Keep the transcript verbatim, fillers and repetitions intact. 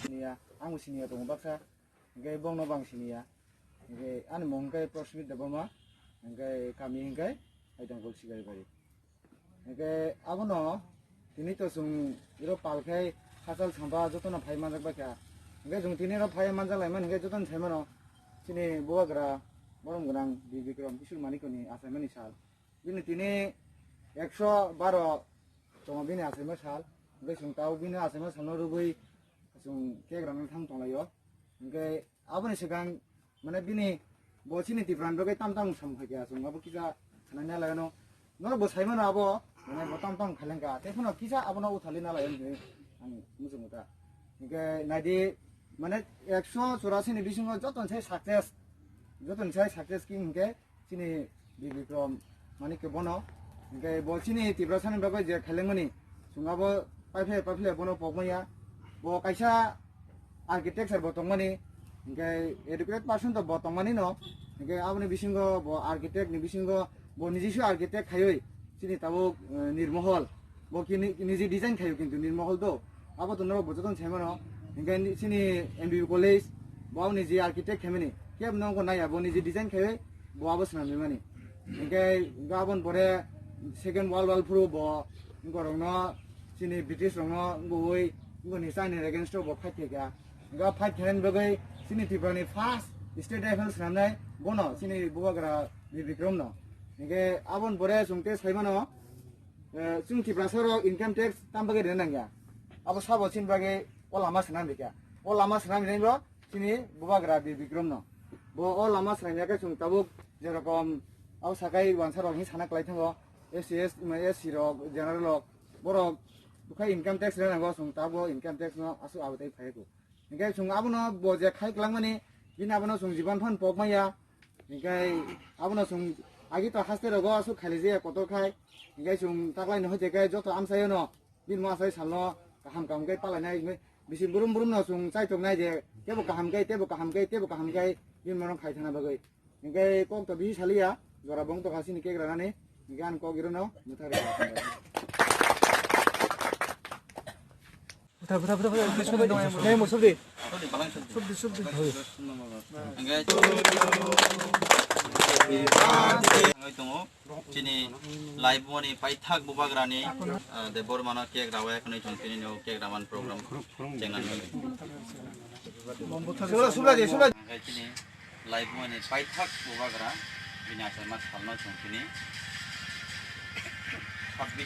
Siniya, ang siniya tongo baksa. Hingke bongno bang siniya. Hingke ani mung hingke Prosmit Debbarma. Hingke kami hingke Aidangkol Sigaribari. Hingke abono tini to chwng iro pal khai hachal samba jotono phai manjak bai kha. Hingke chwng tini ro phai manjak lai mani hingke jotono sai mano chini bubagra borom gwnang Bir Bikram Kishore Manikni achaimani sal. Bini tini ekso baro tongo bini achaima sal. Hingke chwng tabuk bini achaima salno rwgwi chwng cake rana thang tonglaio. Hingke aboni swkang mane bini bo chini Tiprani bagwi tam tam samung phaikha, chwng abo kisa sanai nalaino. Norok bo saimano abo mane bo tam tam khailangkha. Tei phano kisa abono uthali nalaio hinwi ang muchungo ta. Hingke naidi mane ekso churasi ni bisingo jotono sai success, jotono sai success king hingke chini Bir Bikram Manikya bono. Hingke bo chini Tiprasani bagwi je khailengmani, chwng abo paiphle paiphle bono pokmaya. Bo kaisa architecture bo tongmani, hingke educated person to bo tongmani no. Hingke aboni bisingo bo architect ni bisingo bo niji se architect khaiwi chini tabuk, eh, Nirmohol. Bo kini niji design khaio kintu Nirmohol do. Abo to norok bo jotono sai mano. Hingke ni, chini M B B college, bo niji architect khaimani. Kebo no wngkha naiya, bo niji design khaiwi, bo abo swnamwi mani. Hingke aboni pore Second World War phuru bo borokno chini British rokno wngwi, wngkha ni China ni against o bo fight khaikha. Hingke fight khainani bagwi chini Tripura ni first state rifle swnamnai bono chini bubagra Bir Bikram no. Hingke aboni pore chwng tei sai mano. Eh, chwng Tiprasa rok income tax tam bagwi rina nangya. Abo sabo chini bagwi o lama swnam rikya. O lama swnam rinai bo chini bubagra Bir Bikram no. Bo o lama swnam yakhe chwng tabuk jerokom abo sakai wansa rok hin sana klai thango. S C S, S C rok, general rok, borok bwkha income tax rina nango, chwng tabuk income tax no aswk abo tei phai ko. Hingke chwng abono bo je khai kwlangmani, bini abono chwng jiban phan pok maya. Hingke abono chwng agi to haste rogo aswk khalijaya kotor khai. Hingke chwng taklaino hoite khe joto amchaiono bini mo asai salno kaham kaham khe palainai. Hingke bisi brum brumno chwng chaitok nai je tebo kaham khe, tebo kaham khe, tebo kaham khe bini mono khai thana bagwi. Hingke kok to bisi saliya, jora bong tokha chini cake ranani, hingke ani kok irono mwthang rwkha. Bwtha, bwtha, bwtha, bwtha, subdi, nai mo subdi. Subdi, subdi. Hingke tongo, chini live mani paithak bubagrani, ah, Debbarmano cake rawi khwnwi chwng tini no cake raman program chengan. Subla, subla, subla. Hingke chini live mani paithak bubagra bini achaima salno chwng tini sabbi